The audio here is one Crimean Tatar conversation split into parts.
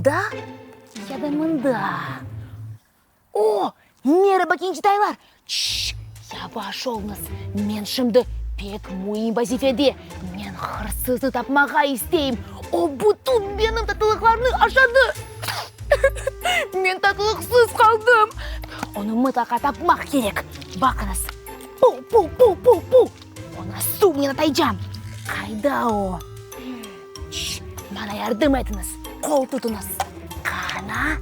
Mında ya da mında? O, meraba, kencitaylar! Çşş, yavaş oluñız, men şimdi pek müim vazifede, men hırsıznı tapmağa isteyim, o bütün benim tatlılıqlarnı aşadı. Men tatlılıqsız qaldım. Onı mıtlaqa tapmaq kerek. Baqıñız, pu-pu-pu-pu-pu, onı suvnen ataycam. Qayda o? Şşş, maña yardım etiñiz, qol tutuñız. Qana?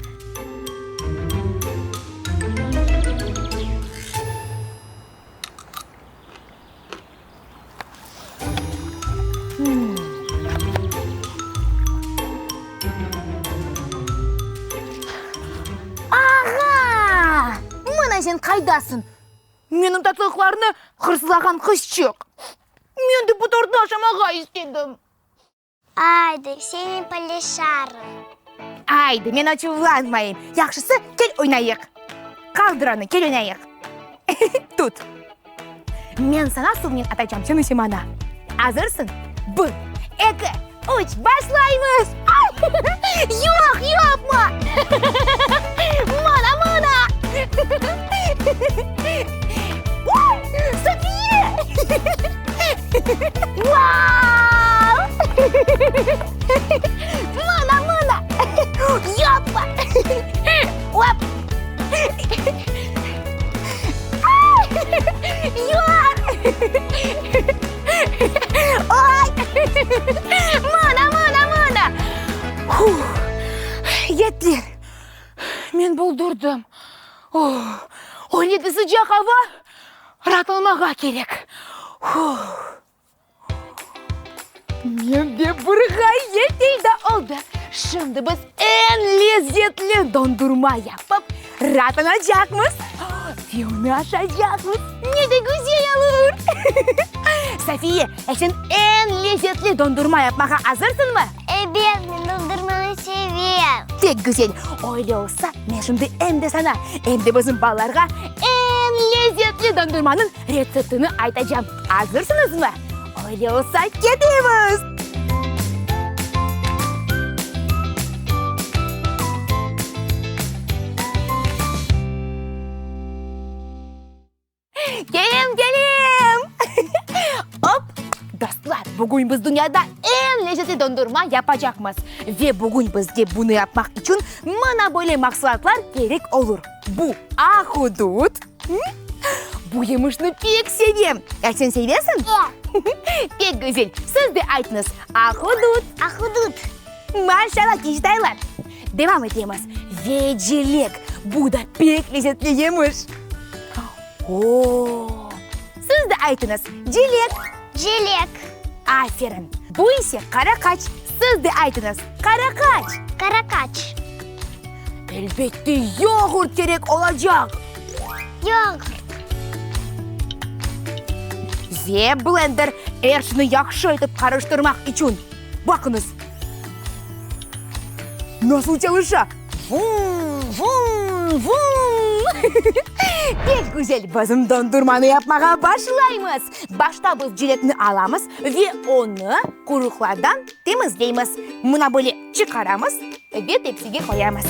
Ağa! Mına sen qaydasıñ? Menim tatlıqlarnı hırsızlağan qızçıq. Men de bu tortnı aşamağa istedim. Aydı, senen paylaşarım. Aydı, men açuvlanmayım. Yahşısı, kel oynayıq. Qaldır onı, kel oynayıq. Tut. Men saña suvnen atacam, sen ise maña. Azırsıñ? Bir, eki, üç, başlaymız! Ay! Yoq, yapma! Maña, maña! Safiye! Vau! Mına, mına! Yapma! Op! Yoq! Ay! Mına, mına, mına! Yeter! Men boldurdım. Oh, öyle de sıcaq ava, raatlanmağa kerek. Huh. Mende bir ğaye peyda oldı. Şimdi biz eñ lezzetli dondurma yapıp, raatlanacaqmız ve onı aşaycaqmız. Ne de güzel olur! Safiye, sen eñ lezzetli dondurma yapmağa azırsıñmı? Ebet, men dondurmanı sevem. Pek güzel! Öyle olsa, men şimdi em de saña, em de bizim balalarğa eñ lezetli dondurmanıñ retseptini aytacam. Azırsıñızmı? Öyle olsa, ketemiz! Kelem, kelem! Op! Dostlar, bugün biz dünyada eñ lezetli dondurma yapacaqmız. Ve bugün bizge bunı yapmaq içün mına böyle mahsulatlar kerek olur. Bu ahudut. Bu yemişni pek sevem. Ya sen sevesiñ? Pek güzel. Siz de aytıñız, ahudut. Ahudut. Maşallah, keçtaylar. Devam etemiz. Ve cilek. Bu da pek lezetli yemiş. O! Siz de aytıñız, cilek. Cilek. Aferin. Bu ise qaraqaç. Siz de aytıñız, qaraqaç. Qaraqaç. Elbette, yoğurt kerek olacaq. Yoğurt. Ve blender er şeyni yahşı etip qarıştırmaq içün. Baqıñız, nasıl çalışa! Vum, vum, vum! Pek güzel! Bizim dondurmanı yapmağa başlaymız. Başta biz cilekni alamız ve onı quruqlardan temizleymiz. Mına böyle çıqaramız ve tepsige qoyamız.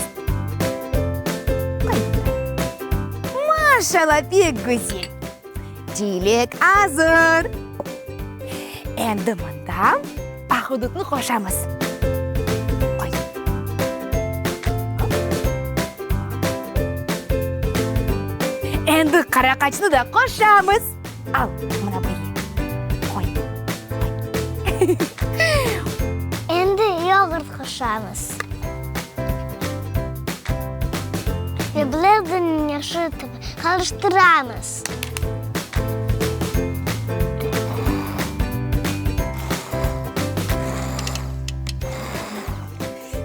Maşallah, pek güzel! Cilek azır! Endi mında ahudutnı qoşamız. Qoy. Endi qaraqaçnı da qoşamız. Al, mına böyle. Qoy, qoy. Endi yoğurt qoşamız. Ve blendernen yahşı etip qarıştıramız.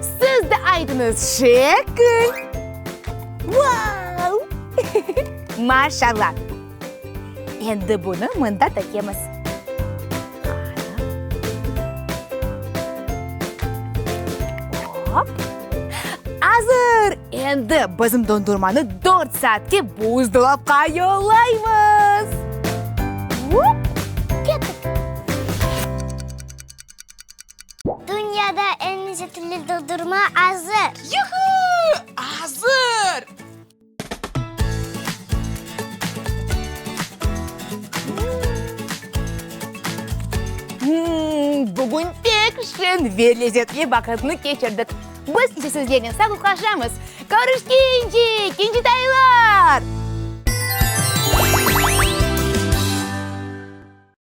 Siz de aytıñız, şekil! Vau! Maşallah! Endi bunı mında tökemiz. Hop! Azır! Endi bizim dondurmanı dört saatke buzdolapqa yollaymız. Hop! Kettik! Dünyada eñ lezzetli. Dondurma azır. Yuhu! Azır! Bugün pek şeñ ve lezetli vaqıtnı keçirdik. Biz ise sizlernen sağlıqlaşamız. Körüşkence, kincitaylar!